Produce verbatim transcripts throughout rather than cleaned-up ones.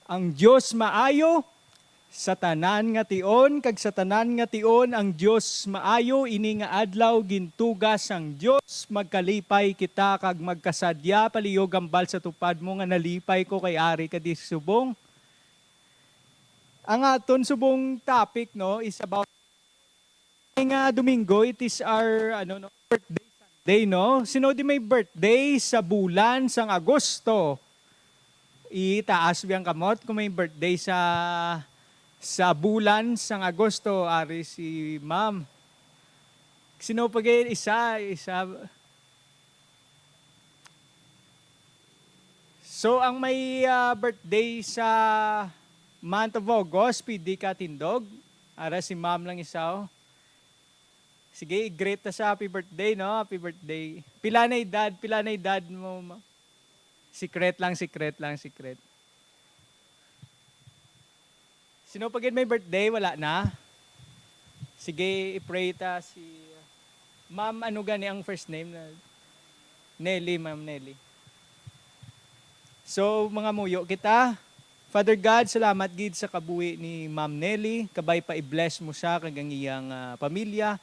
Ang Dios maayo sa tanan nga tion, kag sa tanan nga tion ang Dios maayo. Ini nga adlaw gintuga sang Dios, magkalipay kita kag magkasadya. Palihog ang bal sa tupad mo nga nalipay ko kay ari ka di subong. Ang aton subong topic, no, is about nga Domingo, it is our, ano, no, birthday Sunday, no? Sino di may birthday sa bulan sang Agosto? Itaas biyang kamot kung may birthday sa, sa bulan sang Agosto. Ari si Ma'am. Sino pa gid? Isa, isa. So, ang may, ah, birthday sa month of August, pwede ka tindog. Ara si Ma'am lang isa, oh. Sige, i-greet ta sa happy birthday, no? Happy birthday. Pila na edad? Pila na edad mo, ma-, secret lang, secret lang, secret. Sino pa gid may birthday? Wala na? Sige, i-pray ta si Ma'am, ano gani ang first name na? Nelly, Ma'am Nelly. So, mangamuyo kita. Father God, salamat gid sa kabuhi ni Ma'am Nelly. Kabay pa i-bless mo siya kag ang iyang, ah, pamilya.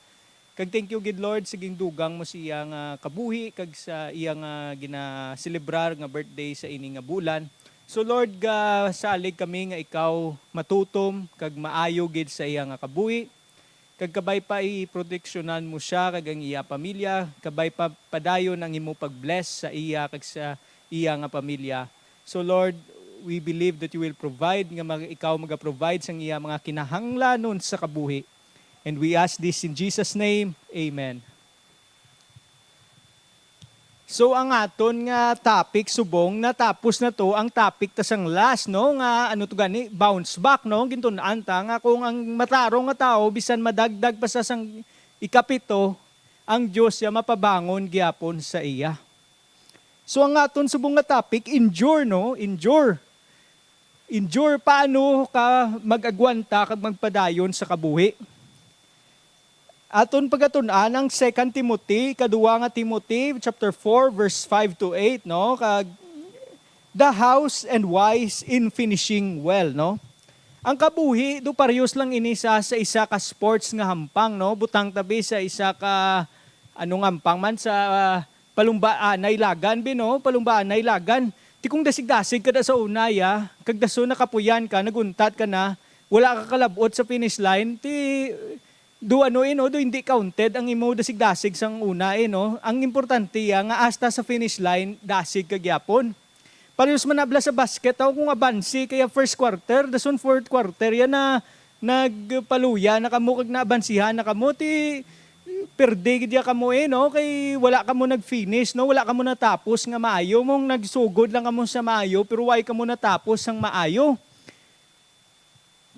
Kag thank you gid, Lord, sa gindugang mo sa iya nga kabuhi kag sa iya nga ginaselebrar nga birthday sa ini nga bulan. So, Lord, gasalig kami nga ikaw matutom kag maayo gid sa iya nga kabuhi. Kag kabay pa iproteksyonan mo sia kag ang iya pamilya, kabay pa padayon ang imo pag-bless sa iya kag sa iya nga pamilya. So, Lord, we believe that you will provide, nga mag-, ikaw maga-provide sang iya mga kinahanglanon sa kabuhi. And we ask this in Jesus' name. Amen. So, ang aton nga topic subong natapos na to, ang topic ta sang last, no, nga ano to gani, bounce back, no? Gintun-an ta nga kung ang matarong nga tawo bisan madagdag pa sa sang ikapito, ang Dios siya mapabangon gyapon sa iya. So, ang aton subong nga topic, endure, no? Endure. Endure, paano ka mag-agwanta kag magpadayon sa kabuhi? Aton pagatun-an ang Second Timothy, ikaduha nga Timothy, chapter four, verse five to eight, no? Kag, "The house and wise in finishing well," no? Ang kabuhi, do parehas lang ini sa, sa isa ka sports nga hampang, no? Butang tabi sa isa ka, anong hampang man, sa, ah, palumbaanay lagan, bi, no? Palumbaanay lagan. Ti kung dasig-dasig ka na sa una, ya, kag dason nakapuyan ka, naguntat ka na, wala ka kalab-ot sa finish line, ti do ano, eh, no? Do hindi counted ang imo dasig-dasig sang una, eh, no? Ang importante, ya, nga hasta sa finish line, dasig ka gyapon. Parehas man abla sa basket, aw, kung abansi kaya first quarter, dason fourth quarter, yan na nagpaluya na kamo kag naabansihan na kamo, ti perde gid ya kamo, eh, no? Kay wala kamo nag-finish, no? Wala kamo natapos nga maayo. Mong nagsugod lang kamo sa maayo, pero wala kamo natapos sang maayo.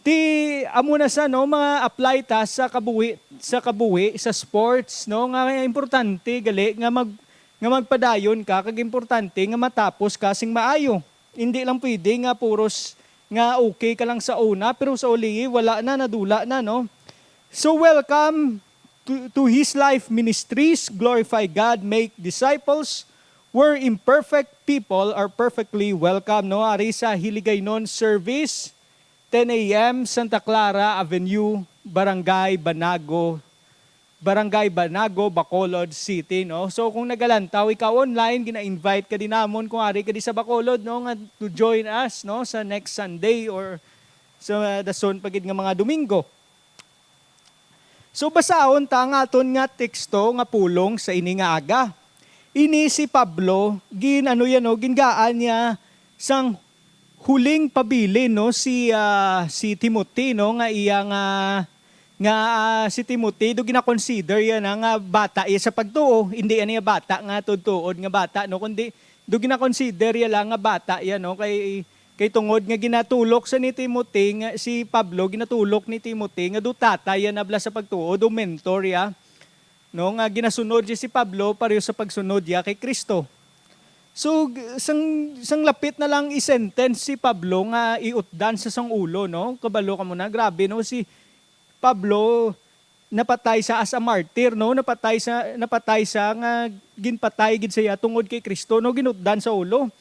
Ti amo na sa, no, ma-apply ta sa kabuhi, sa kabuhi, sa sports, no, nga importante gali nga mag-, nga magpadayon ka, kag importante nga matapos ka sing maayo. Hindi lang pwede nga puros nga okay ka lang sa una, pero sa uli, wala na, nadula na, no? So, welcome to, to His Life Ministries, Glorify God, Make Disciples, where imperfect people are perfectly welcome, no? Ari sa Hiligaynon service, ten A M, Santa Clara Avenue, Barangay Banago, Barangay Banago, Bacolod City, no? So, kung nagalantaw ikaw online, gina-invite ka din namon kung ari ka di sa Bacolod, no, nga to join us, no, sa next Sunday or sa dason pa gid nga mga Domingo. So, basahon ta ang aton nga teksto nga pulong sa ini nga aga. Ini si Pablo, gin-, ano yan, no, gingaan niya sang huling pabilin, no, si, ah, si Timothy, no, nga iya nga, nga, ah, si Timothy, do gina-consider yan, ah, nga bata iya sa pagtuo. Hindi yan iya bata nga tuod-tuod nga bata, no, kundi do gina-consider iya lang nga bata yan, no, kay, kay tungod nga ginatulok sa ni Timothy, nga si Pablo, ginatulok ni Timothy nga do tatay yan abla sa pagtuo, do mentor ya, no, nga ginasunod siya si Pablo pareho sa pagsunod ya kay Cristo. So, g-, sang, sang lapit na lang i-sentence si Pablo nga iutdan sa sang ulo, no? Kabalo ka mo na, grabe, no? Si Pablo, napatay sa as a martyr, no? Napatay sa, napatay sa nga ginpatay gid siya tungod kay Cristo, no? Ginutdan sa ulo.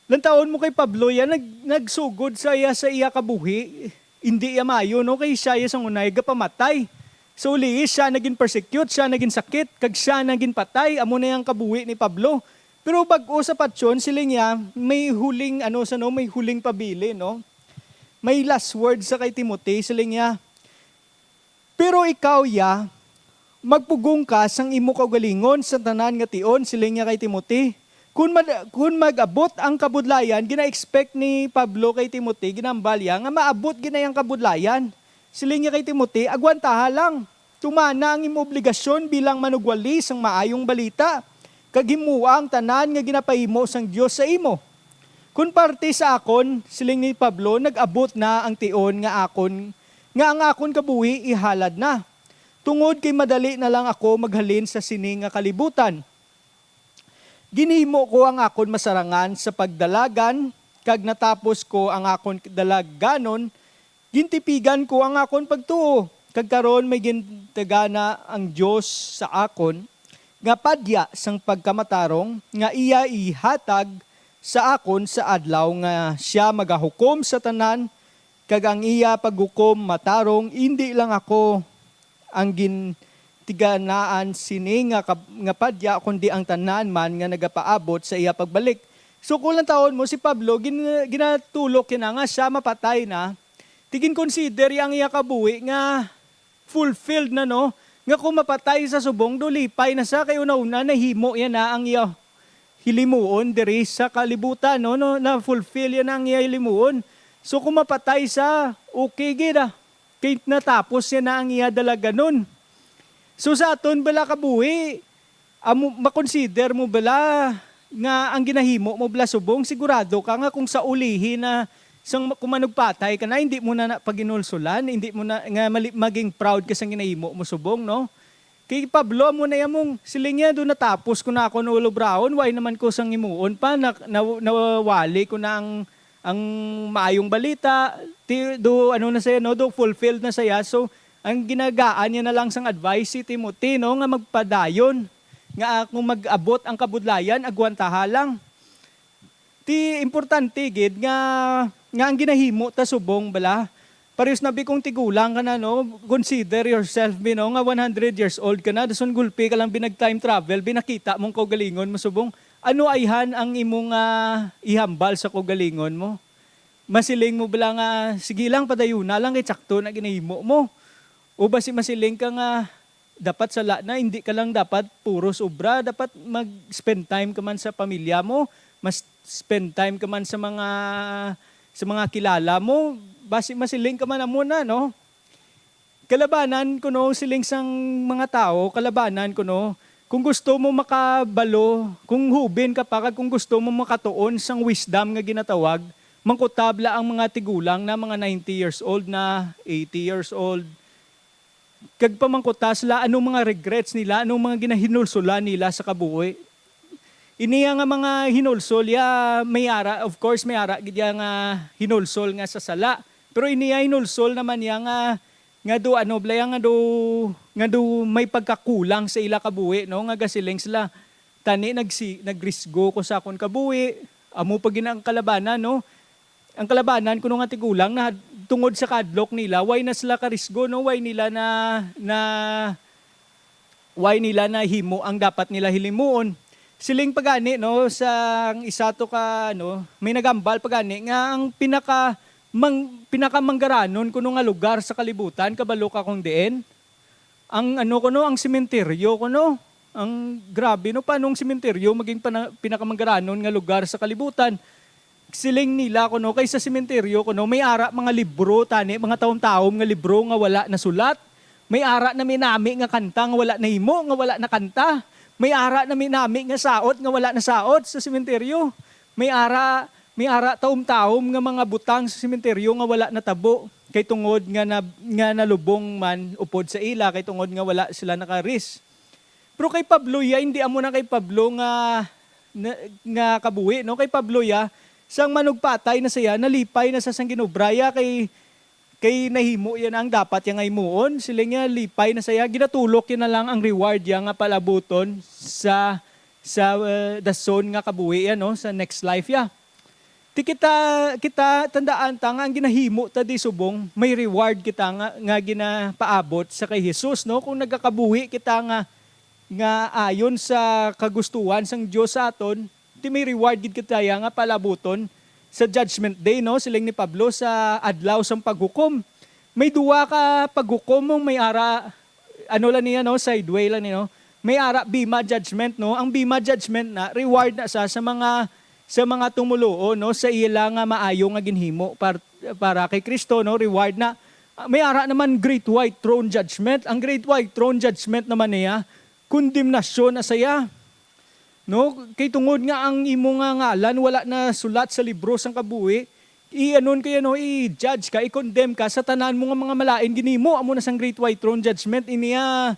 Lantawon mo kay Pablo, ya nag-, nagsugod sa iya, sa iya kabuhi. Hindi iya maayo, no? Kay siya iya sa unay gapamatay. Sa ulihi, siya naging persecute, siya naging sakit, kag siya naging patay. Amo na yang kabuhi ni Pablo. Pero bag-o sa patyon, siling niya, may huling, ano, sa, no? May huling pabilin, no? May last word sa kay Timothy, siling niya, "Pero ikaw, ya, magpugong ka sang imo kaugalingon sa tanan nga tion," siling niya kay Timothy. "Kun mad-, kun mag-abot ang kabudlayan," gina-expect ni Pablo kay Timothy, ginambal iya nga maabot gid na yang kabudlayan. Siling niya kay Timothy, "Agwantaha lang. Tumana ang imo obligasyon bilang manugwali sang maayong balita, kag himoa ang tanan nga ginapahimo sang Dios sa imo." Kun parte sa akon, siling ni Pablo, nag-abot na ang tion nga akon, nga ang akon kabuhi ihalad na. Tungod kay madali na lang ako maghalin sa sini nga kalibutan. Ginhimo ko ang akon masarangan sa pagdalagan, kag natapos ko ang akon dalaganon, gintipigan ko ang akon pagtuo, kag karon may gintagana ang Dios sa akon nga padya sang pagkamatarong nga iya ihatag sa akon sa adlaw nga sia magahukom sa tanan, kag ang iya paghukom matarong, indi lang ako ang gintiganaan sini nga kab-, nga padya, kundi ang tanan man nga nagapaabot sa iya pagbalik. So, kung lantawon mo, si Pablo, gin-, ginatulok niya na nga sia mapatay na, ti gin-consider iya ang iya kabuhi nga fulfilled na, no? Nga kung mapatay sa subong, do lipay na sa kay una-una nahimo iya na ang iya hilimuon diri sa kalibutan, no? No, na-fulfill iya na ang iya hilimuon. So, kung mapatay sa, okay gid, ah. Kay natapos iya na ang iya dalaganon. So, sa aton bala kabuhi, amo, makonsider mo bala nga ang ginahimo mo bala subong? Sigurado ka nga kung sa ulihi na sang ma-, kung manugpatay ka na, hindi mo na, na paginulsulan, hindi mo na nga mali-, maging proud ka sang ginahimo mo subong, no? Kay Pablo, amo na iya mong siling niya, "Do natapos ko na akon ulobraon, wala naman ko sang himuon pa, na, na, nawali ko na ang, ang maayong balita." Ti-, do, ano na siya, no? Do fulfilled na siya. So, ang ginagaan niya na lang sang advice si Timothy, no, nga magpadayon, nga kung mag-abot ang kabudlayan, agwantaha lang. Ti importante gid nga, nga ang ginahimo ta subong bala. Parehas na bi kung tigulang ka na, no, consider yourself bi, no, nga one hundred years old ka na, dason gulpi ka lang bi nag-time travel, bi nakita mong kaugalingon mo subong. Ano ayhan ang imong, ah, ihambal sa kaugalingon mo? Masiling mo bala nga, "Sige lang, padayuna lang, kay sakto na ginahimo mo." O basi masiling ka nga, dapat sala na, hindi ka lang dapat puro sobra, dapat mag-spend time ka man sa pamilya mo, mas spend time ka man sa mga, sa mga kilala mo, basi masiling ka man amo na, no? Kalabanan kuno, siling sang mga tawo, kalabanan kuno, kung gusto mo makabalo, kung hubin ka pa, kag kung gusto mo makatuon sang wisdom nga ginatawag, mangkutab la ang mga tigulang na mga ninety years old na, eighty years old, kag pamangkuta sila anong mga regrets nila, anong mga ginahinulsolan nila sa kabuhi. Iniya nga mga hinulsol, ya, may ara, of course, may ara gid ya nga hinulsol nga sa sala. Pero iniya hinulsol naman ya nga, nga do, ano, bala ya, nga do, nga do may pagkakulang sa ila kabuhi, no? Nga gasiling sila, "Tani nagsi-, nagrisgo ko sa akon kabuhi." Amo pa gid ang kalabanan, no? Ang kalabanan kuno nga tigulang na tungod sa kahadlok nila, wala na sila karisgo, no? Wala nila na, na, wala nila nahimo ang dapat nila hilimuon. Siling pa gani, no, sa ang isa to ka, ano, may nagambal pa gani nga ang pinaka mang-, pinakamanggaranon kuno nga lugar sa kalibutan, kabalo ka kung diin? Ang ano kuno, ang sementeryo kuno. Ang grabe, no, paano ang sementeryo maging pana-, pinakamanggaranon nga lugar sa kalibutan? Siling nila kuno, kay sa sementeryo kuno, may ara mga libro, tani, mga taom-taom nga libro nga wala nasulat. May ara nami-nami nga kanta nga wala nahimo, nga wala nakanta. May ara nami-nami nga saot nga wala nasaot sa sementeryo. May ara, may ara taom-taom nga mga butang sa sementeryo nga wala natabo, kay tungod nga na-, nga nalubong man upod sa ila, kay tungod nga wala sila nakaris. Pero kay Pablo ya, hindi amo na kay Pablo nga, na, nga kabuhi, no? Kay Pablo ya, sang manugpatay na siya, nalipay na sa sang ginobra ya, kay, kay nahimo ya na ang dapat ya nga himuon. Siling niya, lipay na siya, ginatulok ya na lang ang reward ya nga palabuton sa, sa, uh, dason nga kabuhi ya, no? Sa next life ya. Ti kita, kita tandaan ta nga ang ginahimo ta di subong, may reward kita nga, nga ginapaabot sa kay Jesus, no? Kung nagakabuhi kita nga, nga ayon sa kagustuhan sang Dios sa aton, ti may reward gid kita ya nga palabuton sa Judgment Day, no? Siling ni Pablo, sa adlaw sang paghukom. May duwa ka paghukom mong may ara, ano lang niya, no? Sideway lang niya, no? May ara bema judgment, no? Ang bema judgment na reward na sa, sa mga, sa mga tumuluo, no? Sa ila nga maayo nga ginhimo par-, para kay Kristo, no? Reward na. May ara naman great white throne judgment. Ang great white throne judgment naman niya, kondemnasyon na saya. No? Kay tungod nga ang imo nga ngalan wala na sulat sa libro sang kabuhi, i-anon kay ano, i-judge ka, i-condemn ka sa tanan mo nga mga malain ginimo. Amo na sang great white throne judgment, iniya,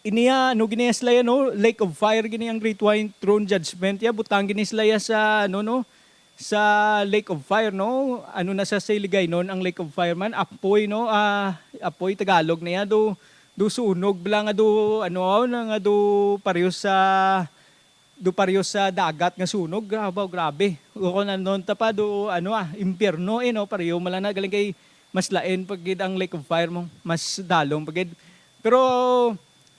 iniya, ano, gini sila yan, no? Lake of fire gini ang great white throne judgment. Ya, butang gini sila ya sa, ano, no? Sa lake of fire, no? Ano na sa, sa Hiligaynon ang lake of fire man? Apoy, no? Ah, apoy, Tagalog na ya. Do, do sunog bala nga do, ano, na nga do pareho sa, do pareho sa dagat nga sunog. Grabe, grabe. O kung ano ta pa, do, ano, ah, impyerno, eh, no? Pareho man lang na, galing kay mas lain pa gid ang lake of fire mo. Mas dalom pa gid. Pero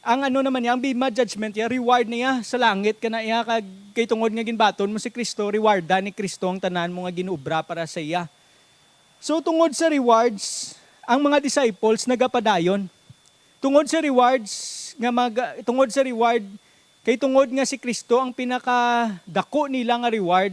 ang ano naman niya, ang bema judgment niya, reward niya sa langit ka na iya, kag kay tungod nga ginbaton mo si Kristo, rewardan ni Kristo ang tanan mo nga ginobra para sa iya. So, tungod sa rewards, ang mga disciples nagapadayon. Tungod sa rewards nga mag-, tungod sa reward, kay tungod nga si Kristo ang pinakadako nila nga reward,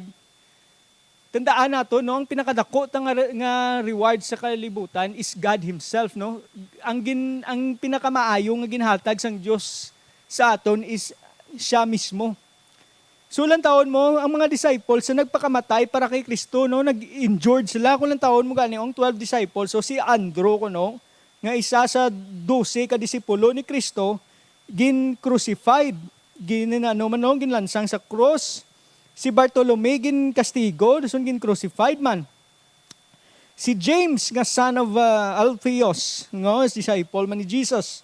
tandaan nato, no, ang pinakadako ta nga re-, nga reward sa kalibutan is God himself, no? Ang gin-, ang pinakamaayo nga ginhatag sang Dios sa aton is siya mismo. So, lantawon mo, ang mga disciples sa nagpakamatay para kay Kristo, no, nag-endured sila. Kung lantawon mo gani ang twelve disciples, so si Andrew, kuno, nga isa sa dose ka disipulo ni Kristo, gin-crucified. Gin-, ano man, no, ginlansang sa krus. Si Bartolome ginkastigo, dason gin-crucified man. Si James nga son of, ah, Alphaeus, nga disciple man ni Jesus,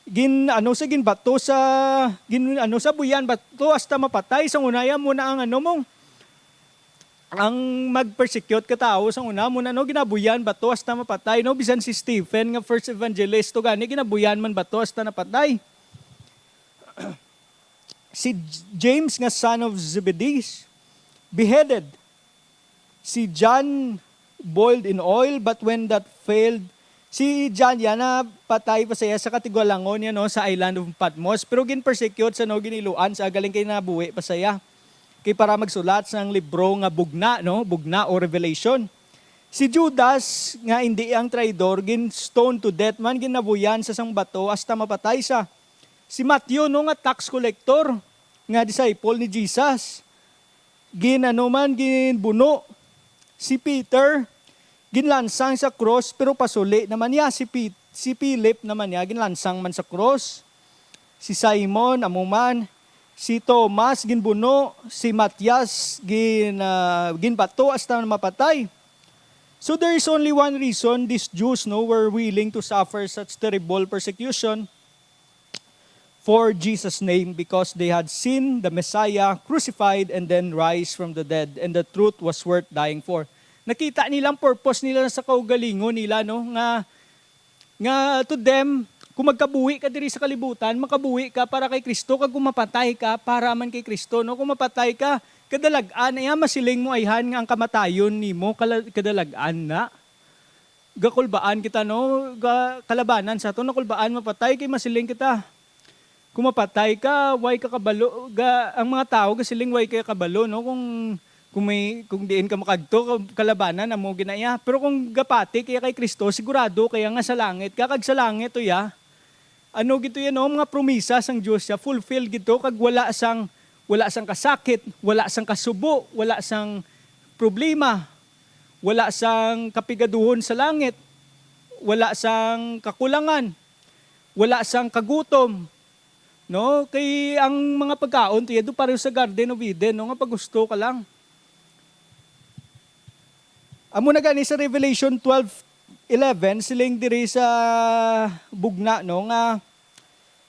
gin-, ano sa, ginbato sa, gin-, ano sa, buyan bato hasta mapatay. Sa una, ya mo na ang ano mo, ang mag-persecute ka tawo sa una mo na, no, ginabuyan bato hasta mapatay, no? Bisan si Stephen nga first evangelist to gani, ginabuyan man bato hasta napatay. Si J-, James nga son of Zebedee, beheaded. Si John boiled in oil, but when that failed, si John ya napatay pa siya sa katigulangon niya, no, sa island of Patmos, pero gin-persecute sa, no, giniluan sa galing kay nabuhi pa siya. Kay para magsulat sang libro nga bugna, no, bugna o Revelation. Si Judas nga indi ang traidor, gin-stone to death man, ginabuyan sa sang bato hasta mapatay sa. Si Matthew, no, nga tax collector, nga disciple ni Jesus, gin-, ano man, ginbuno. Si Peter, ginlansang sa krus, pero pasuli naman niya. Si Pit-, si Philip naman niya, ginlansang man sa krus. Si Simon, amo man. Si Thomas, ginbuno. Si Matias, gin-, ah, ginbato hasta mapatay. So there is only one reason these Jews, no, were willing to suffer such terrible persecution for Jesus' name, because they had seen the Messiah crucified and then rise from the dead, and the truth was worth dying for. Nakita nila ang purpose nila sa kaugalingon nila, no, nga, nga to them, kung magkabuhi ka diri sa kalibutan, makabuhi ka para kay Kristo, kag kung mapatay ka, para man kay Kristo, no? Kung mapatay ka, kadalag-an, iya masiling mo ayhan nga ang kamatayon nimo kala-, kadalag-an na. Gakulbaan kita, no? Ga-, kalabanan sa aton, nakulbaan mapatay kay masiling kita. Kung mapatay ka, way ka kabalo, ga-, ang mga tawo gasiling way ka kabalo, no? Kung, kung may, kung diin ka makadto, ka-, kalabanan amo ginaya. Pero kung gapati kaya kay Kristo, sigurado kaya nga sa langit ka, kag sa langit to ya. Ano gito yan, no? Mga promisa sang Dios siya, fulfill gito, kag wala sang, wala sang kasakit, wala sang kasubo, wala sang problema, wala sang kapigaduhon sa langit, wala sang kakulangan, wala sang kagutom, no? Kay ang mga pagkaon to, yadto pareho sa Garden of Eden, no? Nga pagusto ka lang. Amo na gani sa Revelation twelve eleven, siling diri sa bugna, no, nga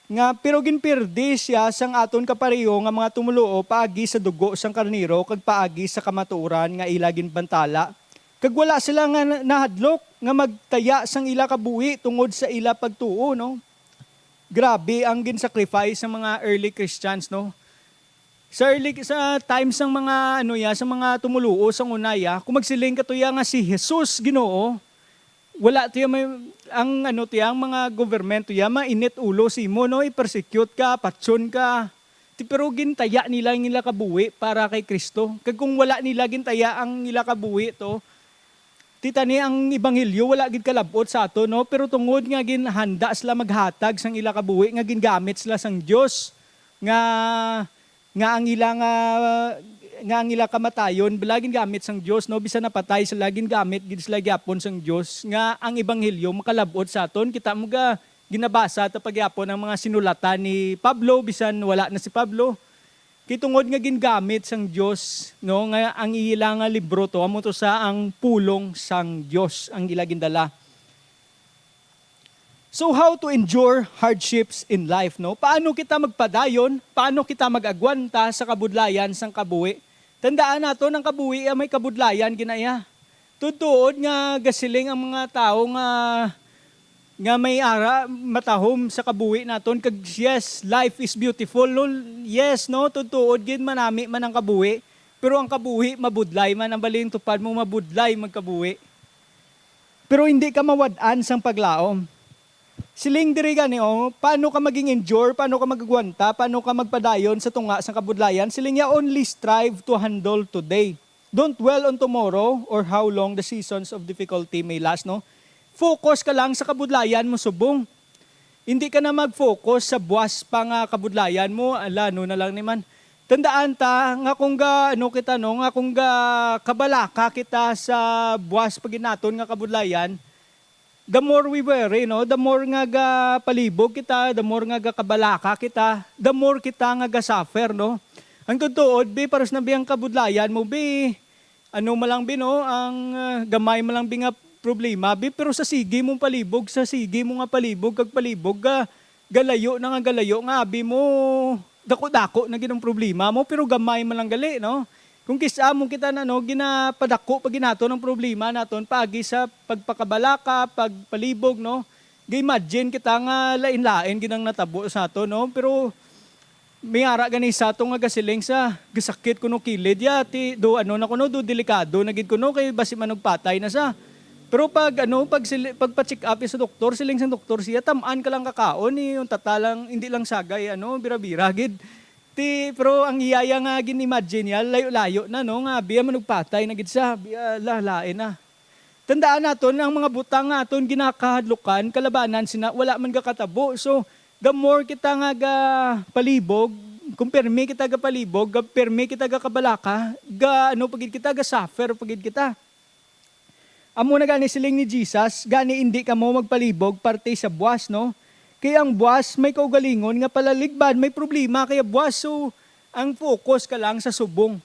Nga, pero ginpirdi sia sang aton kapareho nga mga tumoluo paagi sa dugo sang karnero kag paagi sa kamatuoran nga ila ginbantala, kag wala sila nga na-, nahadlok nga magtaya sang ila kabuhi tungod sa ila pagtuo, no? Grabe ang gin-sacrifice sang mga early Christians, no? Sa early, sa times sang mga, ano ya, sa mga tumoluo sang una ya, kung magsiling ka to ya nga si Jesus Ginoo, wala to ya may, ang ano to ya, ang mga government to ya, mainit ulo sa imo, no? I-persecute ka, patyon ka. Ti, pero gintaya nila ang ila kabuhi para kay Kristo. Kag kung wala nila gintaya ang ila kabuhi to, ti tani ang ebanghelyo wala gid kalab-ot sa ato, no? Pero tungod nga ginhanda sila maghatag sang ila kabuhi, nga gingamit sila sang Dios, nga, nga ang ila nga, nga ang ila kamatayon bala gingamit sang Dios, no? Bisan napatay sila, gingamit gid sila gyapon sang Dios, nga ang ebanghelyo makalab-ot sa aton. Kita mo ga, ginabasa ta pa gyapon ang mga sinulatan ni Pablo, bisan wala na si Pablo. Kay tungod nga gingamit sang Dios, no, nga ang ila nga libro to, amo to sa ang pulong sang Dios ang ila gindala. So, how to endure hardships in life, no? Paano kita magpadayon? Paano kita mag-agwanta sa kabudlayan sang kabuhi? Tandaan naton, ang kabuhi, ah, may kabudlayan ginaya. Tuod-tuod nga gasiling ang mga tawo nga, nga may ara matahom sa kabuhi naton, kag yes, life is beautiful, no? Yes, no? Tuod-tuod gid, manami man ang kabuhi, pero ang kabuhi mabudlay man. Ang baling tupad mo, mabudlay magkabuhi. Pero hindi ka mawad-an sang paglaom. Siling diri gani, oh, paano ka maging endure, paano ka magagwanta, paano ka magpadayon sa tunga sang kabudlayan? Siling niya, "Only strive to handle today. Don't dwell on tomorrow or how long the seasons of difficulty may last," no? Focus ka lang sa kabudlayan mo subong. Hindi ka na mag-focus sa buas pa nga kabudlayan mo. Ala, ano na lang ni man. Tandaan ta nga kung ga, ano kita, no, nga kung ga kabalaka kita sa buas pa gid naton nga kabudlayan, the more we worry, no, the more nga ga palibog kita, the more nga ga kabalaka kita, the more kita nga ga suffer, no. Ang tuod-tuod, bi, paros na bi ang kabudlayan mo, bi, ano man lang, bi, no, ang, ah, gamay man lang, bi, nga problema, bi, pero sa sige mong palibog, sa sige mo nga palibog kag palibog, ga, galayo na nga galayo, nga abi mo, dako-dako na gid ang problema mo, pero gamay man lang gali, no? Kung kis-a mo kita na, no, ginapadako pa gid naton ang problema naton paagi sa pagpakabalaka, pagpalibog, no? Ga-imagine kita nga lain-lain gid ang natabo sa aton, no? Pero may ara gani sa ato nga gasiling sa, "Gasakit kuno kilid ya, ti do ano na kuno, do delikado na gid kuno, kay basi manugpatay na sa." Pero pag ano, pag sili-, pagpa-check up sa doktor, siling sang doktor siya, "Tam-an ka lang kakaon, ni yung tata lang, hindi lang sagay, ano, bira-bira gid." Ti, pero ang iyaya nga gin-imagine niya, layo-layo na, no, nga biya manugpatay na gid sa, biya lalain na. Tandaan naton, ang mga butang nga aton ginakahadlukan, kalabanan sina, wala man gakatabo. So, the more kita nga ga palibog, kung pirmi kita ga palibog, ga pirmi kita ga kabalaka, ga ano pa gid kita, ga suffer pa gid kita. Amo na gani siling ni Jesus, gani indi kamo magpalibog parte sa buas, no? Kay ang buas may kaugalingon nga palaligban, may problema kaya buas, so ang focus ka lang sa subong.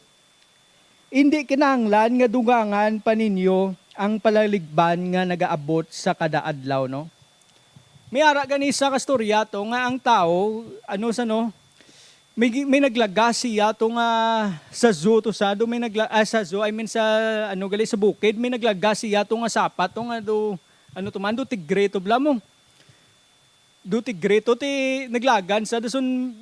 Indi kinahanglan nga dugangan pa ninyo ang palaligban nga nagaabot sa kada adlaw, no? May ara gani sa kastorya to nga ang tawo, ano sa, no, may gi-, may naglaga siya to nga sa zoo to sa, do may nagla-, ah, sa zoo, I mean sa, ano gali, sa bukid, may naglaga siya to nga sapat to nga do, ano to man, do tigre to bala mo. Do tigre to, ti naglagan sa, dason,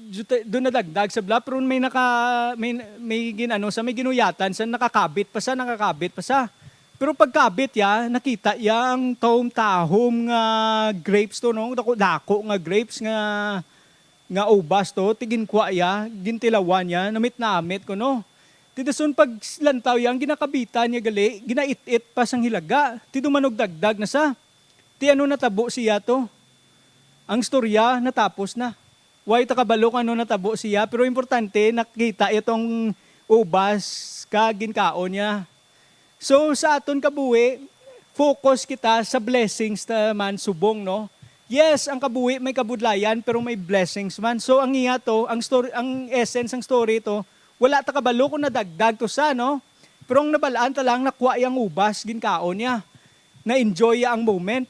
do nadagdag sa bala, pero may naka-, may, may gin-, ano sa, may ginuyatan sa, nakakabit pa sa, nakakabit pa sa. Pero pagkabit ya, nakita ya ang tahom-tahom nga grapes to, no? Dako-dako nga grapes nga, nga ubas to, ti ginkwa ya, gintilawan ya, namit-namit kuno. Ti dason paglantaw ya, ang ginakabitan niya gali, ginait-it pa sang hilaga, ti dumanog dagdag na sa. Ti ano natabo siya to? Ang storya natapos na. Way ta kabalo kung ano natabo siya, pero importante, nakita itong ubas ka ginkaon niya. So, sa aton kabuhi, focus kita sa blessings ta man subong, no? Yes, ang kabuhi may kabudlayan, pero may blessings man. So, ang iya to, ang story, ang essence ng story to, wala ta kabalo kung nadagdag to sa, no? Pero ang nabalaan ta lang, nakuha yang ubas, ginkaon niya. Na-enjoy ya ang moment.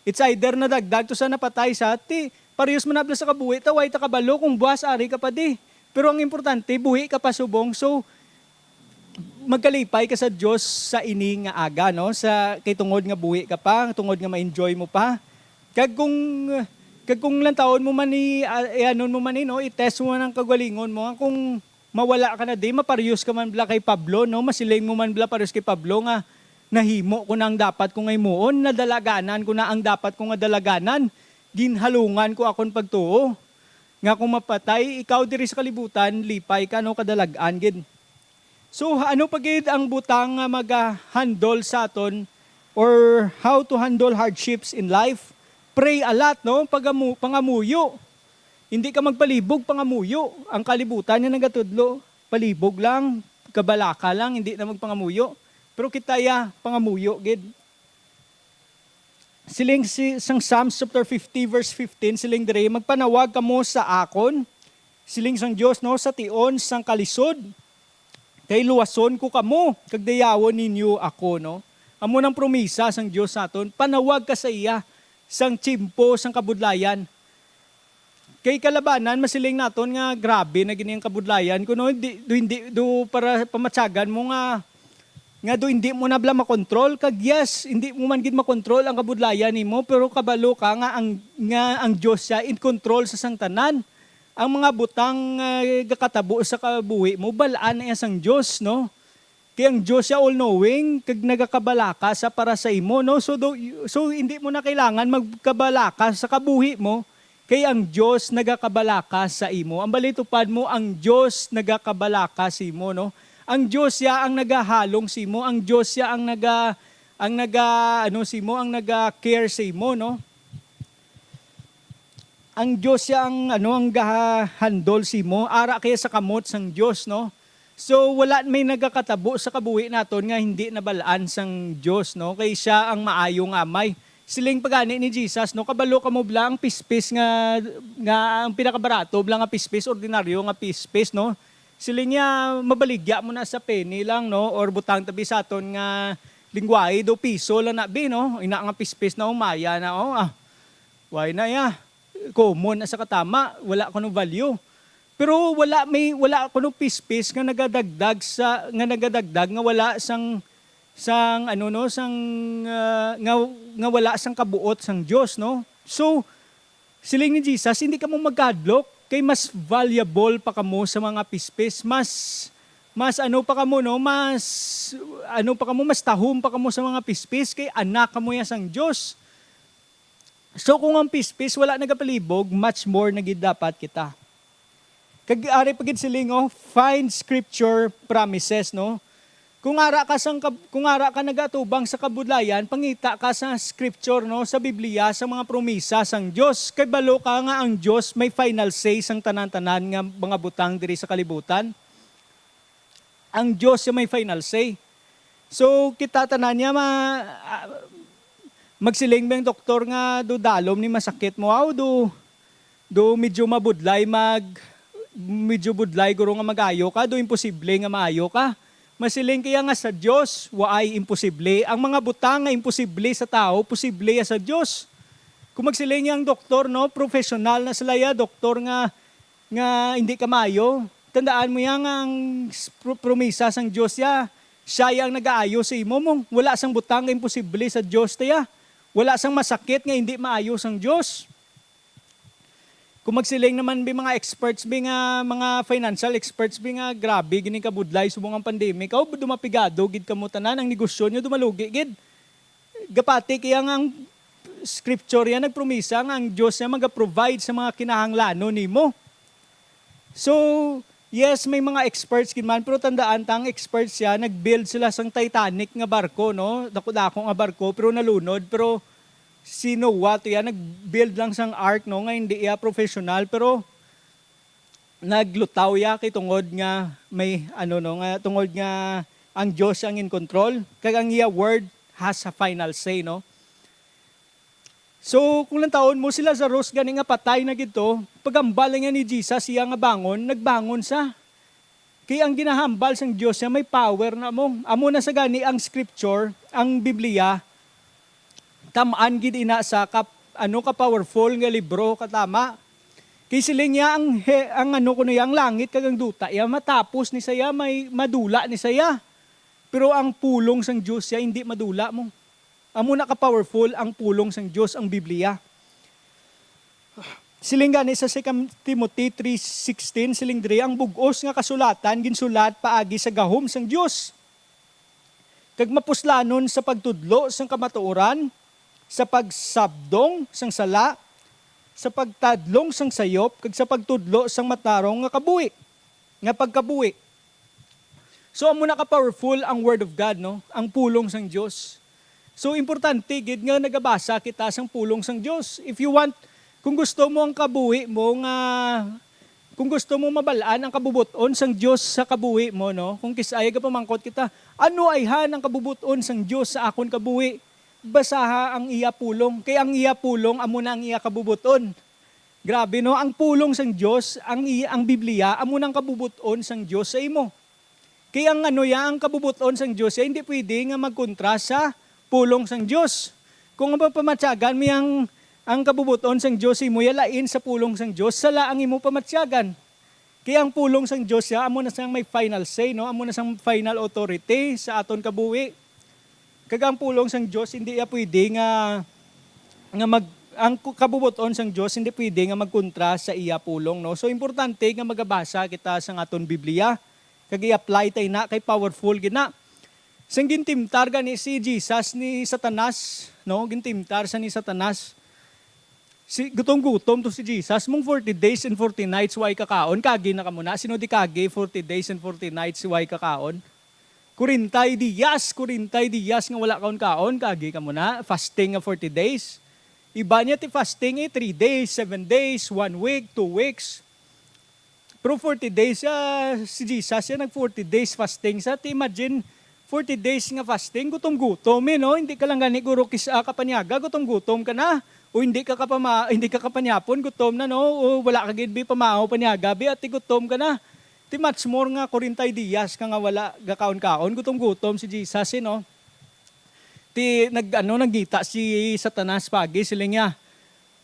It's either nadagdag to sa napatay sa, ti, Parehas man na bala sa kabuhi ta, way ta kabalo kung buas ari ka pa di. Pero ang importante, buhi ka pa subong. So, magkalipay ka sa Dios sa ini nga aga, no? Sa, kay tungod nga buhi ka pa, tungod nga ma-enjoy mo pa. Kag kung, kag kung lantawon mo man ni, ah, i-anon mo man ni, no? I-test mo man ang kagalingon mo, kung mawala ka na di, maparehas ka man bala kay Pablo, no? Masiling mo man bala parehas kay Pablo nga, "Nahimo ko na ang dapat ko nga himuon, nadalaganan ko na ang dapat ko nga dalaganan, ginhalungan ko akon pagtuo, nga kung mapatay ikaw diri sa kalibutan, lipay ka, no? Kadalag-an gid." So, ano pa gid ang butang nga maga-handle sa aton, or how to handle hardships in life? Pray a lot, no? Pagamu-, pangamuyo. Hindi ka magpalibog, pangamuyo. Ang kalibutan nga nagatudlo, palibog lang, kabalaka lang, hindi na magpangamuyo. Pero kita ya, pangamuyo gid. Siling si, sang Psalms chapter fifty, verse fifteen, siling diri, "Magpanawag kamo sa akon," siling sang Dios, no, "sa tion sang kalisod, kay luwason ko kamo, kag dayawon ninyo ako," no? Amo nang promisa sang Dios sa aton, panawag ka sa iya sang tiyempo sang kabudlayan. Kay kalabanan, masiling naton nga grabe na gini ang kabudlayan. Kuno, di, do, hindi, do para pamatyagan mo nga, nga do hindi mo na bala makontrol. Kag yes, hindi mo man gid makontrol ang kabudlayan nimo, pero kabalo ka nga ang, nga ang Dios siya in control sa sang tanan. Ang mga butang nga gakatabo sa kabuhi mo, balaan na iya sang Dios, no? Kay ang Dios siya all-knowing, kag nagakabalaka sa para sa imo, no? So, do, so hindi mo na kailangan magkabalaka sa kabuhi mo, kay ang Dios nagakabalaka sa imo. Ang balitupad mo, ang Dios nagakabalaka sa imo, no? Ang Dios siya ang nagahalong sa imo, ang Dios siya ang naga, ang naga, ano, sa imo, ang naga-care sa imo, no? Ang Dios siya ang, ano, ang gahandol sa imo, ara kaya sa kamot sang Dios, no? So, wala may nagakatabo sa kabuhi naton nga hindi nabalaan sang Dios, no? Kay siya ang maayo nga amay. Siling pa gani ni Jesus, no? Kabalo kamo bala ang pispis nga, nga ang pinakabarato bala nga pispis, ordinaryo nga pispis, no? Siling niya, mabaligya mo na sa penny lang, no? Or butang tabi sa aton nga lingwahe, do piso lang na bi, no? Ina nga pispis na umaya na, oh, ah. Why na ya? Common na sa katama, wala kuno value. Pero wala may, wala kuno pispis nga nagadagdag sa, nga nagadagdag nga wala sang, sang ano, no, sang, ah, nga, nga wala sang kabuot sang Dios, no? So, siling ni Jesus, "Hindi kamo magkahadlok, kay mas valuable pa kamo sa mga pispis, mas, mas ano pa kamo, no, mas ano pa kamo, mas tahom pa kamo sa mga pispis, kay anak kamo ya sang Dios." So, kung ang pispis wala nagapalibog, much more na gid dapat kita. Kag ari pa gid siling, oh, find scripture promises, no? Kung ara ka sang kab-, kung ara ka nagatubang sa kabudlayan, pangita ka sa scripture, no, sa Biblia, sa mga promisa sang Dios. Kay balo ka nga ang Dios may final say sang tanan-tanan nga mga butang diri sa kalibutan. Ang Dios siya may final say. So, kita tanan niya ma-, ah, magsiling ba ang doktor nga do dalom ni masakit mo, aw, do, do medyo mabudlay mag, medyo budlay guro nga mag-ayo ka, do imposible nga maayo ka. Masiling kaya nga sa Dios, waay imposible. Ang mga butang nga imposible sa tao, posible ya sa Dios. Kung magsiling ang doktor, no, professional na sila ya, doktor nga, nga hindi ka maayo. Tandaan mo yan nga ang s-, pro-, promisa sang Dios ya, siya ya ang nagaayo sa imo mo. Wala sang butang nga imposible sa Dios ta ya. Wala sang masakit nga hindi maayo sang Dios. Kung magsiling naman bi mga experts bi nga, mga financial experts bi nga, "Grabe gini kabudlay subong ang pandemic. Aw, dumapigado gid kamo tanan, ang negosyo nyo dumalugi gid." Gapati kaya nga ang scripture yan nagpromisa nga ang Dios niya maga-provide sa mga kinahanglanon nimo. So, yes, may mga experts gid man, pero tandaan ta, ang experts siya, nag-build sila sang Titanic nga barko, no? Dako-dako nga barko, pero nalunod. Pero si Noah to yan, nag-build lang sang ark, no, nga hindi iya professional, pero naglutaw ya kay tungod nga may, ano, no, nga tungod nga ang Dios ang in control, kag ang iya word has a final say, no? So, kung lantawon mo si Lazarus gani nga patay na gid to, pagambal lang yan ni Jesus, iya nga bangon, nagbangon sa. Kay ang ginahambal sang Dios siya may power na mo. Amo na sa gani ang scripture, ang Biblia, tam-an gid ina sa kap-, ano ka powerful nga libro, katama. Kay siling niya ang he-, ang ano kuno iya, ang langit kag ang duta iya matapos ni saya, may madula ni saya. Pero ang pulong sang Dios siya hindi madula mo. Amo na ka powerful ang pulong sang Dios, ang Biblia. Siling gani sa Second Timothy three sixteen, siling diri, ang bug-os nga kasulatan ginsulat paagi sa gahom sang Dios, kag mapuslanon sa pagtudlo sang kamatuoran, sa pagsabdong sang sala, sa pagtadlong sang sayop, kag sa pagtudlo sang matarong nga kabuhi, nga pagkabuhi. So, amo na ka powerful ang Word of God, no? Ang pulong sang Dios. So, importante gid nga nagabasa kita sang pulong sang Dios. If you want, kung gusto mo ang kabuhi mo nga, kung gusto mo mabal-an ang kabubot-on sang Dios sa kabuhi mo, no? Kung kis-, ay gapamangkot kita, "Ano ayhan ang kabubot-on sang Dios sa akon kabuhi?" Basaha ang iya pulong, kay ang iya pulong amo na ang iya kabubot-on. Grabe, no? Ang pulong sang Dios, ang i-, ang Biblia, amo nang kabubot-on sang Dios sa imo. Kay ang ano ya, ang kabubot-on sang Dios ya, hindi pwede nga magkontra sa pulong sang Dios. Kung ang pamatyagan mo yang ang kabubot-on sang Dios sa imo ya lain sa pulong sang Dios, sala ang imo pamatyagan. Kay ang pulong sang Dios ya, amo na sang may final say, no? Amo na sang final authority sa aton kabuhi. Kag ang pulong sang Dios, hindi iya pwede nga, nga mag-, ang ku-, kabubot-on sang Dios, hindi pwede nga magkontra sa iya pulong, no? So, importante nga magabasa kita sang aton Biblia, kag i-apply ta ina, kay powerful gid na. Sang gintimtar gani si Jesus ni Satanas, no? Gintimtar sa ni Satanas. Si, gutom-gutom to si Jesus, mong forty days and forty nights way kakaon, kagi na kamo na. Sino di kagi, forty days and forty nights way kakaon? Kurintay diyas, kurintay diyas nga wala kaon-kaon, kagi kamo na. Fasting nga forty days. Iba niya ti fasting, eh, three days, seven days, one week, two weeks. Pero forty days, ah, si Jesus, siya nag forty days fasting sa. Ti imagine, forty days nga fasting, gutom-gutom, eh, no? Hindi ka lang gani guro kis-, ah, kapanyaga, gutom-gutom ka na. O hindi ka kapama-, hindi ka kapanyapon, gutom na, no? O wala ka gid bi pamao panyaga, bi, ati gutom ka na. Ti much more nga forty days ka nga wala gakaon-kaon, gutom-gutom si Jesus, eh, no? Ti nag-, ano, nagita si Satanas pagi, siling niya,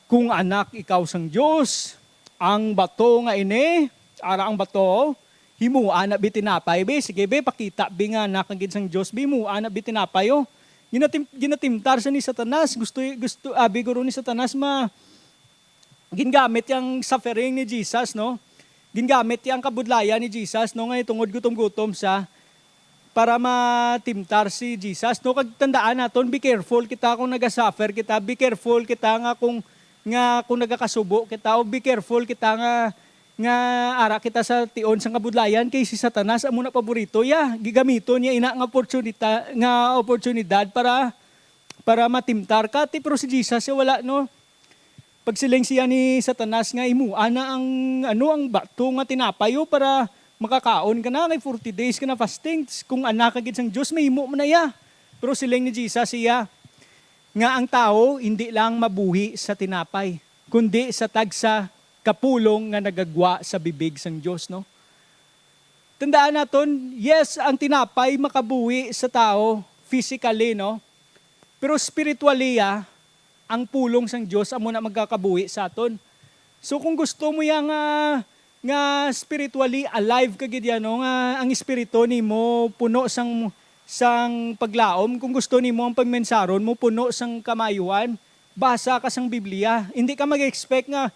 "Kung anak ikaw sang Dios, ang bato nga ini, ara ang bato, himoa na bi tinapay, bi. Sige, bi, pakita, bi, nga anak ka gid sang Dios, bi, himoa na bi tinapay, oh." Ginatim-, ginatimtar sa ni Satanas. Gusto, gusto, abi guro ni Satanas ma-, gingamit yang suffering ni Jesus, no? Gingamit yang kabudlayan ni Jesus, no? Nga tungod gutom-gutom siya, para matimtar si Jesus, no? Kag tandaan naton, be careful kita kung nagasuffer kita, be careful kita nga kung, nga kung nagakasubo kita, o be careful kita nga, nga ara kita sa tion sang kabudlayan, kay si Satanas amo na paborito ya. Gigamiton niya ina nga oportunita-, nga oportunidad para, para matimtar ka. Ti, pero si Jesus, siya wala, no? Pagsiling siya ni Satanas nga, "Imo ana ang, ano, ang bato nga tinapay, oh, para makakaon ka na, kay forty days ka na fasting. Kung anak ka gid sang Dios, mahimo man na iya." Pero siling ni Jesus siya nga ang tawo hindi lang mabuhi sa tinapay, kundi sa tagsa ka pulong nga nagagwa sa bibig sang Dios, no? Tandaan naton, yes, ang tinapay makabuhi sa tawo physically, no? Pero spiritually, ah, ang pulong sang Dios amo na magkakabuhi sa aton. So, kung gusto mo yang, ah, nga spiritually alive ka gid yan, no? Nga ang espiritu nimo puno sang, sang paglaom, kung gusto nimo ang pagmensaron mo puno sang kamayuhan, basa ka sang Biblia. Hindi ka mag-expect nga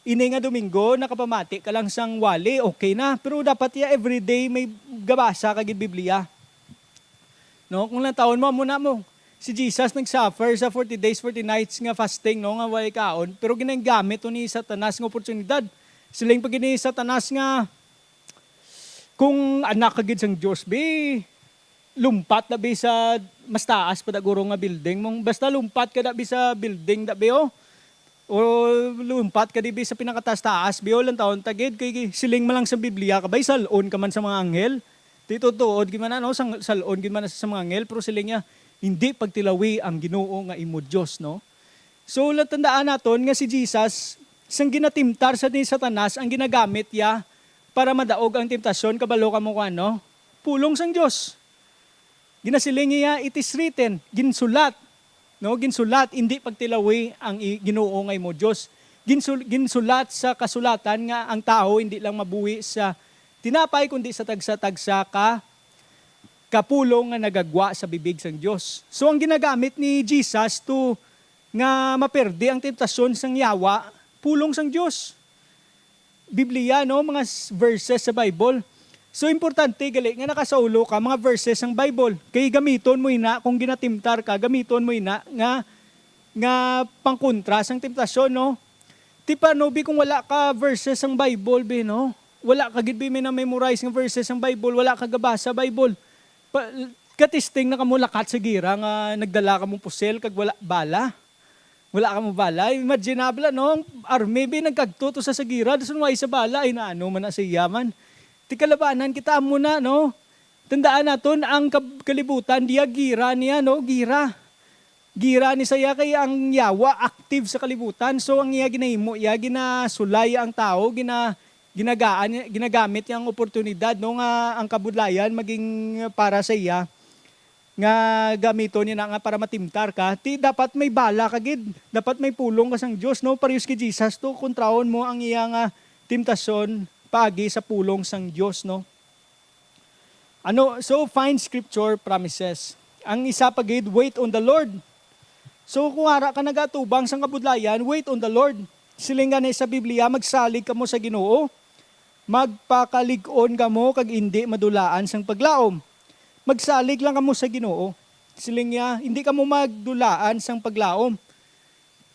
ini nga Domingo nakapamati ka lang sang wali, okay na. Pero dapat ya everyday may gabasa ka gid Biblia. No, kung lantawon mo, amo na mo. Si Jesus nag-suffer sa forty days, forty nights nga fasting, no, nga walay kaon, pero ginagamit to ni Satanas nga oportunidad. Siling pa gid ni Satanas nga, "Kung anak ka gid sang Dios, bi, lumpat na bi sa mas taas pa da guro nga building. Mong basta lumpat ka da bi sa building da bi, oh. O lumpat ka di bi sa pinakataas-taas, bi, oh, lantawon ta gid, kay siling man lang sa Biblia ka bay, sal-on ka man sa mga anghel." Ti tutuod gid man na, no, sang-, sal-on gid man na sa mga anghel, pero siling niya, "Hindi pagtilawi ang Ginoo nga imo Dios," no? So, tandaan naton nga si Jesus, sang ginatimtar sa ni Satanas, ang ginagamit niya para madaog ang temptasyon, kabalo kamo kung ano? Pulong sang Dios. Ginasiling niya, "It is written," ginsulat. No, ginsulat, indi pagtilawi ang i-, Ginoo nga imo Dios. Ginsul-, ginsulat sa kasulatan nga ang tawo indi lang mabuhi sa tinapay, kundi sa tagsa-tagsa ka kapulong nga nagagwa sa bibig sang Dios. So, ang ginagamit ni Jesus to nga maperdi ang temptasyon sang yawa, pulong sang Dios. Biblia, no, mga s-, verses sa Bible. So, importante gali nga nakasaulo ka mga verses sang Bible. Kay gamiton mo ina kung ginatimtar ka, gamiton mo ina nga, nga pangkontra sang temptasyon, no? Ti paano bi kung wala ka verses sang Bible, bi, no? Wala ka gid bi may na-memorize nga verses sang Bible, wala ka gabasa Bible. Pa, katisting na kamo lakat sa gira nga nagdala kamo pusel kag wala bala. Wala kamo bala. Imagine na bala, no? Army, bi, nagkagto to sa, sa gira, dason way sa bala, ay naano man na sa iya man. Ti kalabanan kita amo na, no? Tandaan naton ang kab-, kalibutan diya gira niya, no? Gira. Gira ni saya kay ang yawa active sa kalibutan. So ang iya ginahimo, iya ginasulay ang tawo, gina-, ginagaan, ginagamit niya ang oportunidad, no, nga ang kabudlayan maging para sa iya, nga gamiton niya na nga para matimtar ka. Ti dapat may bala ka gid, dapat may pulong ka sang Dios, no, parehas kay Jesus to, kontrahon mo ang iya nga temptasyon paagi sa pulong sang Dios, no. Ano, so find scripture promises. Ang isa pa gid, wait on the Lord. So kung ara ka nagatubang sang kabudlayan, wait on the Lord. Siling gani sa Biblia, magsalig kamo sa Ginoo. Magpakalig-on kamo kag indi madulaan sang paglaom. Magsalig lang kamo sa Ginoo. Siling niya, indi kamo magdulaan sang paglaom.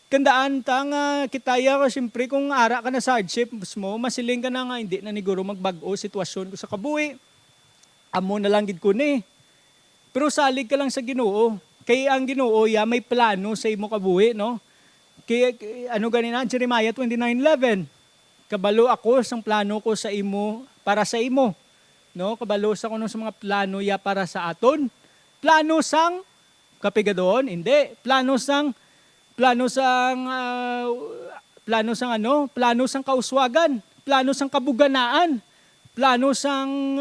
Kandaan ta nga kita ya, siyempre, kung ara ka na sa hardships mo, masiling ka na nga, "Hindi na ni guro magbag-o sitwasyon ko sa kabuhi. Amo na lang gid ko ni." Pero salig ka lang sa Ginoo, kay ang Ginoo ya may plano sa imo kabuhi, no? Kay, kay ano gani na, Jeremiah twenty-nine eleven, "Kabalo ako sang plano ko sa imo, para sa imo." No? Kabalo sa kuno sa mga plano ya para sa aton. Plano sang kapigadon? Hindi. Plano sang, plano sang, ah, plano sang ano? Plano sang kauswagan. Plano sang kabuganaan. Plano sang,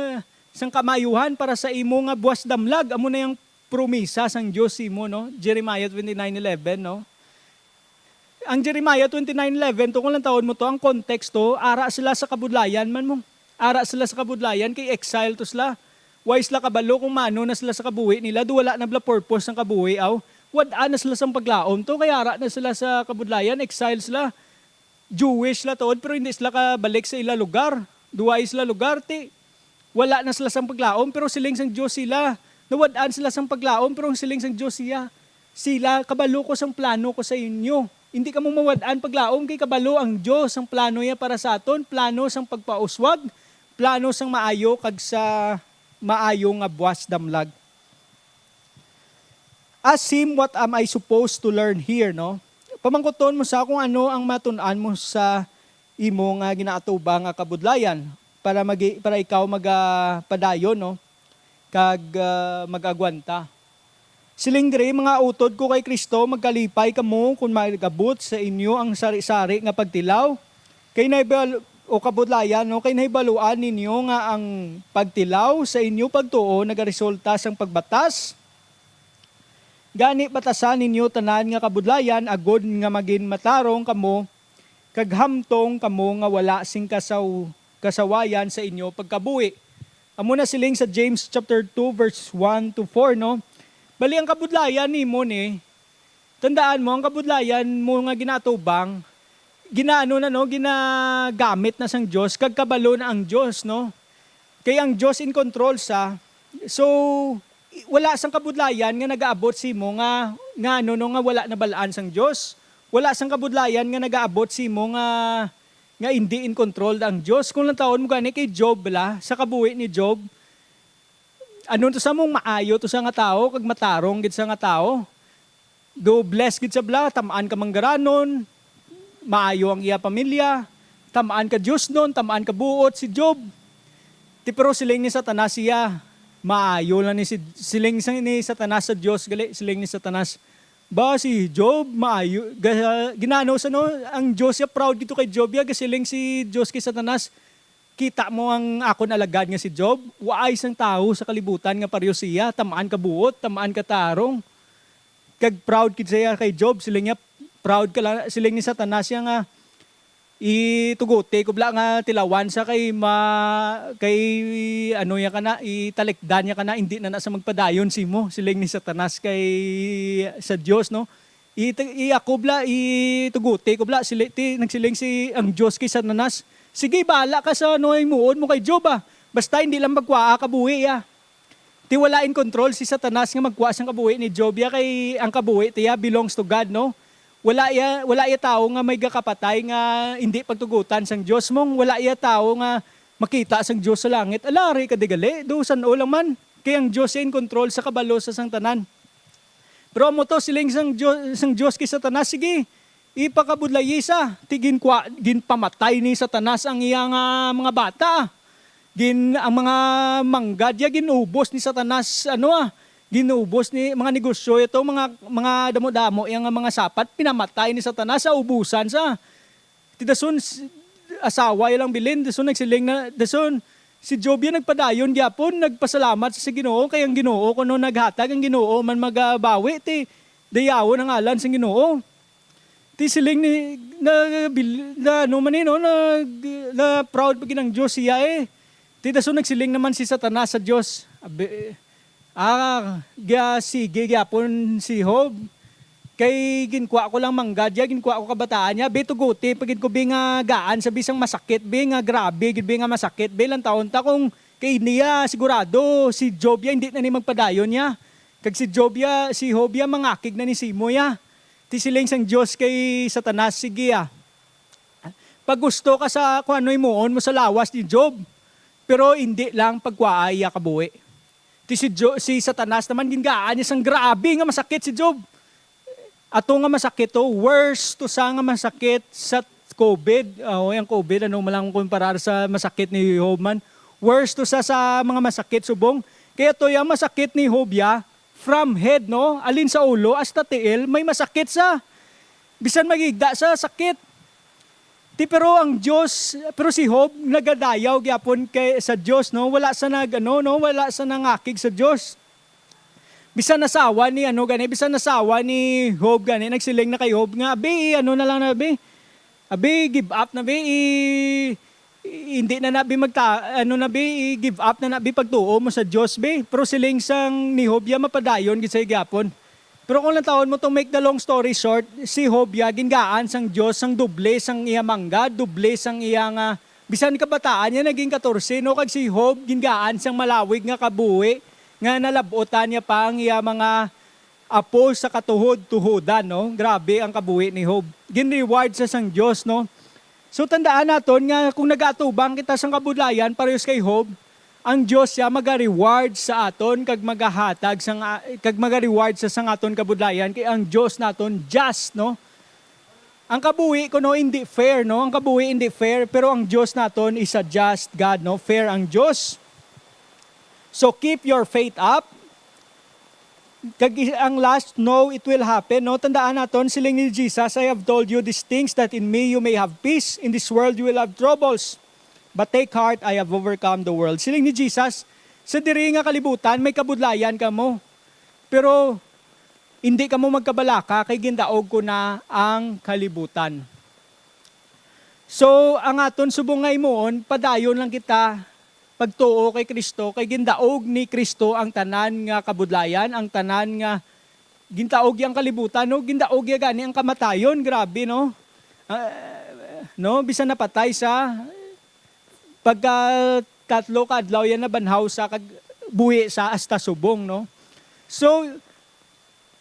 sang kamayuhan para sa imo nga buwas damlag. Amo na yang promisa sang Dios sa imo, no? Jeremiah twenty-nine eleven, no? Ang Jeremiah twenty-nine eleven, to, kung lantawon mo to, ang konteksto, ara sila sa kabudlayan man mo. Ara sila sa kabudlayan, kay exile to sila. Way sila kabalo kung mano na sila sa kabuhi nila, do wala na bala purpose sang kabuhi, aw. Wad-an na sila sang paglaom to, kay ara na sila sa kabudlayan, exile sila. Jewish sila tuod, pero hindi sila kabalik sa ila lugar. Duway sila lugar, ti wala na sila sang paglaom, pero siling sang Dios sila. Nawad-an sila sang paglaom, pero ang siling sang Dios siya, sila, "Kabalo ko sang plano ko sa inyo." Hindi kamo mawad-an paglaom, kay kabalo ang Dios sang plano niya para sa aton, plano sang pagpauswag, plano sang maayo kag sa maayo nga buwas damlag. Ask him, "What am I supposed to learn here?" No? Pamangkuton mo sa kung ano ang matun-an mo sa imo nga ginaatubang nga kabudlayan para magi-, para ikaw magapadayon, no? Kag, ah, mag-agwanta. Siling diri, "Mga utod ko kay Cristo, magkalipay kamo kon mag-abot sa inyo ang sari-sari nga pagtilaw. Kay nahibal-, o kabudlayan, no? Kay nahibaluan ninyo nga ang pagtilaw sa inyo pagtuo nagaresulta sang pagbatas. Gani, batasan ninyo tanan nga kabudlayan agod nga magin matarong kamo kag hamtong kamo nga wala sing kasaw-, kasawayan sa inyo pagkabuhi." Amo na siling sa James chapter two, verse one to four, no? Bali, ang kabudlayan nimo ni, tandaan mo, ang kabudlayan mo nga ginatubang, ginaano na, no, ginagamit na sang Dios, kag kabalo na ang Dios, no? Kay ang Dios in control sa. So, i-, wala sang kabudlayan nga nagaabot sa imo nga, nga ano, no, nga wala nabal-an sang Dios. Wala sang kabudlayan nga nagaabot sa imo nga, nga indi in control ang Dios. Kung lantawon mo gani kay Job, bala, sa kabuhi ni Job, ano to sa mong maayo to sa nga tawo, kag matarong gid sa nga tawo. Do blessed gid sa bala, tam-an ka manggaranon, maayo ang iya pamilya, tam-an ka diosnon, tam-an ka buot si Job. Ti pero siling ni Satanas siya, maayo lang ni si, siling sa, ni Satanas sa Dios, gali, siling ni Satanas, "Ba, si Job, maayo, ga-, ginano sa, no, ang Dios ya proud gid to kay Job ya, gasiling si Dios kay Satanas, 'Kita mo ang akon alagad nga si Job, waay sang tawo sa kalibutan nga pareho siya, tam-an ka buot, tam-an ka tarong.'" Kag proud gid siya kay Job, siling niya, proud ka lang, siling ni Satanas siya nga, "Ituguti ko bala nga tilawan sa kay ma-, kay ano niya kana, italikdan niya kana, hindi na na sa magpadayon simo," siling ni Satanas kay sa Dios, no? "Ita-, i ako bala, ituguti ko bala," sili-, ti, nagsiling si, ang Dios kay Satanas, "Sige, bahala ka sa ano himuon mo kay Job, ah. Basta hindi lang magkuha ka buhi, ah." Ti wala in control si Satanas nga magkuha sang kabuhi ni Job ya, kay ang kabuhi tiya belongs to God, no? Wala iya, wala iya tawo nga may gakapatay nga hindi pagtugutan sang Dios, mong wala iya tawo nga makita sang Dios sa langit. Ala, ari ka di gali, do san-o lang man, kay ang Dios iya in control sa kabalo sa sang tanan. Pero amo to, siling sang Dios, sang Dios kay Satanas, "Sige, ipakabudlayi sa." Ti ginkwa-, ginpamatay ni Satanas ang iya nga mga bata. Gin-, ang mga manggad ya ginubos ni Satanas, ano, ah, ginubos ni mga negosyo ito, mga, mga damo-damo yang mga sapat, pinamatay ni Satanas sa ubusan sa. Ti dason s-, asawa ya lang bilin, dason nagsiling na, dason si Job ya nagpadayon gyapon, nagpasalamat sa Ginoo, kay ang Ginoo kuno naghatag, ang Ginoo man magabawi, ti dayawon ang ngalan sa Ginoo. Ti siling ni, na, bil-, na, ano man ni, no, na, na proud pa gid ang Dios siya, eh. Ti dason nagsiling naman si Satanas sa Dios, "Abi, ah, ga-, sige gyapon si Job. Kay ginkwa ko lang manggad ya, ginkwa ko kabataan niya. Bi, tuguti pa gid ko, bi, nga gaan sa bisang masakit, bi, nga grabe gid, bi, nga masakit, bi. Lantawon ta kung kay niya, sigurado si Job ya, hindi na ni magpadayon niya. Kag si Job ya, si Job ya, mangakig na ni simo ya." Ti siling sang Dios kay Satanas, "Sige, ah. Paggusto ka sa kung ano himuon mo sa lawas ni Job, pero indi lang pagkuhaa iya kabuhi." Ti si Jo-, si Satanas naman, gingaan niya sang grabe nga masakit si Job. Ato nga masakit to, worse to sa nga masakit sa covid. Ah, oy, ang covid, ano man lang kumparar sa masakit ni Job man. Worse to sa, sa mga masakit subong. Kaya to, yung masakit ni Job ya, from head, no? Alin sa ulo hasta tiil, may masakit sa. Bisan magigda sa sakit. Ti, pero ang Dios, pero si Job nagadayaw gyapon kay, sa Dios, no? Wala sa nag-, ano, no? Wala sa nangakig sa Dios. Bisan nasawa ni, ano gani, bisan nasawa ni Job gani, nagsiling na kay Job nga, "Abi, ano na lang na, abi? Abi, give up na, abi. I-, i-, hindi na na, abi, magta-, ano na, abi, i-give up na na, abi, pagtuo mo sa Dios, abi." Pero siling sang ni Job ya, mapadayon gid sa gyapon. Pero kung lantawon mo, to make the long story short, si Job ya, gingaan sang Dios sang doble sang iya manggad, doble sang iya nga, bisan kabataan niya naging katorse, no? Kag si Job, gingaan sang malawig nga kabuhi, nga nalab-otan niya pa ang iya mga apo sa katuhod-tuhodan, no? Grabe ang kabuhi ni Job. Gin-reward sa sang Dios, no? So, tandaan naton nga kung nagaatubang kita sang kabudlayan, parehas kay Job, ang Dios siya maga-reward sa aton kag magahatag sang, kag maga-reward sa sang aton kabudlayan, kay ang Dios naton just, no? Ang kabuhi kuno hindi fair, no? Ang kabuhi hindi fair, pero ang Dios naton is a just God, no? Fair ang Dios. So, keep your faith up. Kag i-, ang last, "No, it will happen," no? Tandaan naton, siling ni Jesus, "I have told you these things that in me you may have peace. In this world you will have troubles. But take heart, I have overcome the world." Siling ni Jesus, "Sa diri nga kalibutan, may kabudlayan kamo. Pero hindi kamo magkabalaka, kay gindaog ko na ang kalibutan." So, ang aton subong nga himuon, padayon lang kita pagtuo kay Cristo, kay gindaog ni Cristo ang tanan nga kabudlayan, ang tanan nga gintaog niya ang kalibutan, no? Gindaog niya gani ang kamatayon, grabe, no? Ah, no, bisan napatay sa pagka tatlo ka adlaw yan nabanhaw sa kag buhi sa hasta subong, no? So,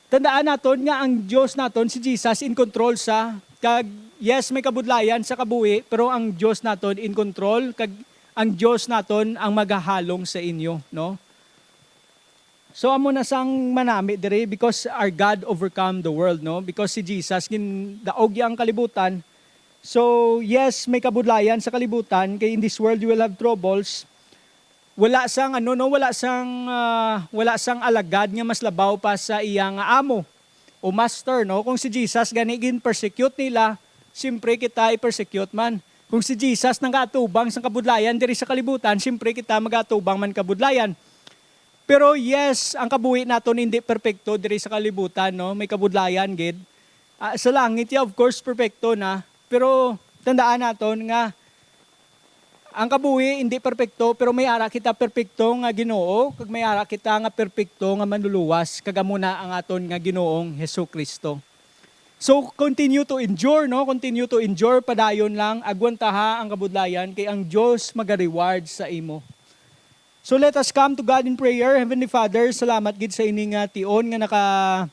tandaan naton nga ang Dios naton, si Jesus, in control sa, kag yes, may kabudlayan sa kabuhi, pero ang Dios naton in control, kag ang Dios naton ang magahalong sa inyo, no? So, amo na sang manami diri, because our God overcome the world, no? Because si Jesus gindaog niya ang kalibutan. So, yes, may kabudlayan sa kalibutan, kay in this world you will have troubles. Wala sang, ano, no, wala sang, ah, wala sang alagad nga mas labaw pa sa iya nga amo o master, no? Kung si Jesus gani gin-persecute nila, siyempre kita i-persecute man. Kung si Jesus nagaatubang sang kabudlayan diri sa kalibutan, siyempre kita magaatubang man kabudlayan. Pero yes, ang kabuhi naton hindi perpekto diri sa kalibutan, no? May kabudlayan gid. Ah, sa langit, yeah, of course, perpekto na. Pero tandaan naton nga ang kabuhi hindi perpekto, pero may ara kita perpekto nga Ginoo, kag may ara kita nga perpekto nga Manluluwas, kag amo na ang aton nga Ginoong Jesu-Cristo. So, continue to endure, no? Continue to endure, padayon lang, agwantaha ang kabudlayan, kay ang Dios maga-reward sa imo. So, let us come to God in prayer. Heavenly Father, salamat gid sa ini nga tion nga naka-,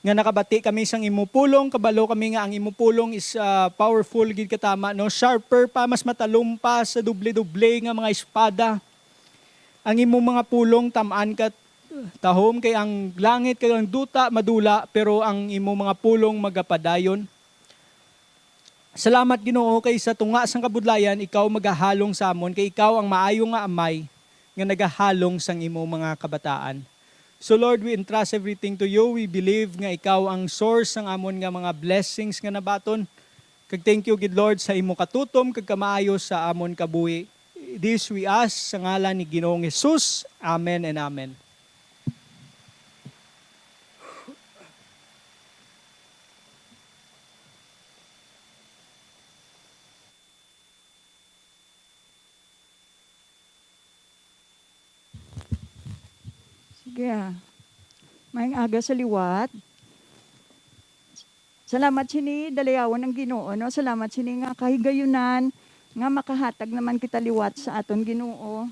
nga nakabati kami sang imo pulong. Kabalo kami nga ang imo pulong is, ah, powerful gid katama, no? Sharper pa, mas matalom pa sa doble-doble nga mga espada. Ang imo mga pulong tam-an ka tahom, kay ang langit kag ang duta madula, pero ang imo mga pulong magapadayon. Salamat, Ginoo, kay sa tunga sang kabudlayan ikaw magahalong sa amon, kay ikaw ang maayo nga Amay nga nagahalong sang imo mga kabataan. So Lord, we entrust everything to you. We believe nga ikaw ang source sang amon nga mga blessings nga nabaton. Kag thank you gid, Lord, sa imo katutom kag kamaayo sa amon kabuhi. This we ask sa ngalan ni Ginoong Jesus. Amen and amen. Sige, ah. Maayong aga sa liwat. Salamat sini dalayawon ang Ginoo, no? Salamat sini nga kahigayunan nga makahatag naman kita liwat sa aton Ginoo.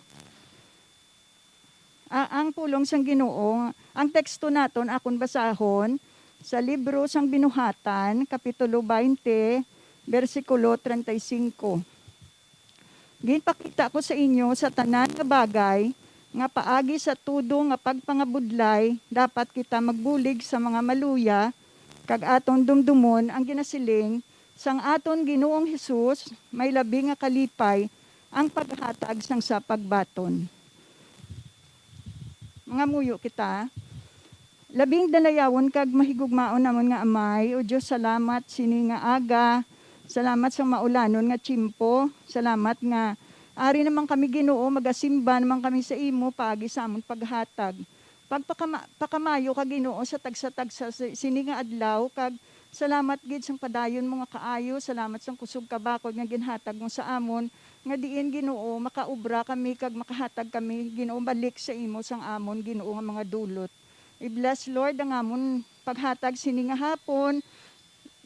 Ah, ang pulong sang Ginoo, ang teksto naton akon basahon sa libro sang Binuhatan, kapitulo twenty, bersikulo treinta y cinco. Ginpakita ko sa inyo sa tanan nga bagay nga paagi sa tudo nga pagpangabudlay dapat kita magbulig sa mga maluya, kag aton dumdumon ang ginasiling sang aton Ginoong Hesus, may labi nga kalipay ang paghatag sang sa pagbaton. Mangamuyo kita. Labing dalayawon kag mahigugmaon namon nga Amay, O Dios, salamat sini nga aga. Salamat sa maulanon nga tiyempo. Salamat nga ari naman kami, Ginoo, magasimba naman kami sa imo paagi sa amon paghatag. Pagpakama-, pakamayo ka, Ginoo, sa tagsa-tagsa si-, sini nga adlaw, kag salamat gid sang padayon mo nga kaayo, salamat sang kusog ka bakod nga ginhatag mo sa amon, nga diin, Ginoo, makaobra kami kag makahatag kami, Ginoo, balik sa imo sang amon, Ginoo, nga mga dulot. I-bless, Lord, ang amon paghatag sini nga hapon.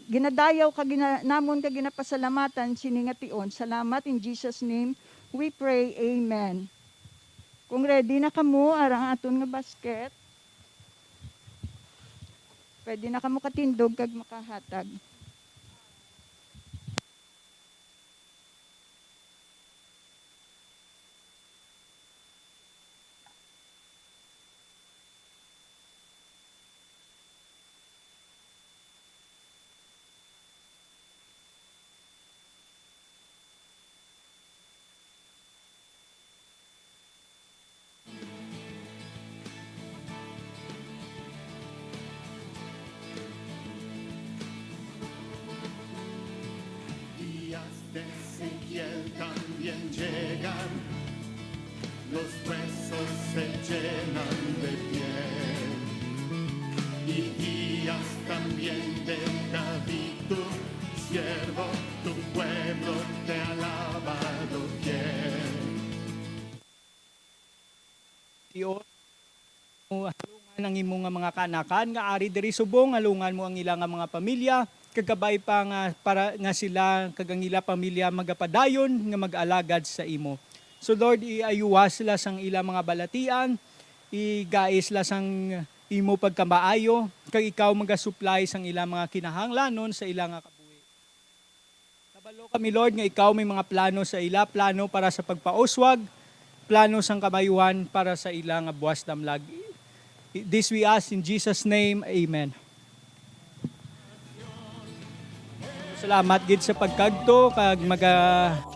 Ginadayaw ka gina-, namon ka ginapasalamatan sini nga tion. Salamat, in Jesus' name we pray. Amen. Kung ready na kamo, ara ang aton nga basket. Pwede na kamo katindog kag makahatag. Días de Ezequiel también llegan, los huesos se llenan de piel. Y días también de David, tu siervo, tu pueblo te alaba doquier. Tion mo, halungan ang imo nga mga kaanakan nga ari diri subong, halungan mo ang ila nga mga pamilya, kag kabay pa nga para nga sila kag ang ila pamilya magapadayon nga mag-alagad sa imo. So Lord, iayuha sila sang ila mga balatian, igai sila sang imo pagkamaayo, kag ikaw magasuplay sang ila mga kinahanglanon sa ila nga kabuhi. Kabalo kami, Lord, nga ikaw may mga plano sa ila, plano para sa pagpauswag, plano sang kamayuhan para sa ila nga buwas damlag. This we ask in Jesus' name, amen. Salamat gid sa pagkagto, kag maga-,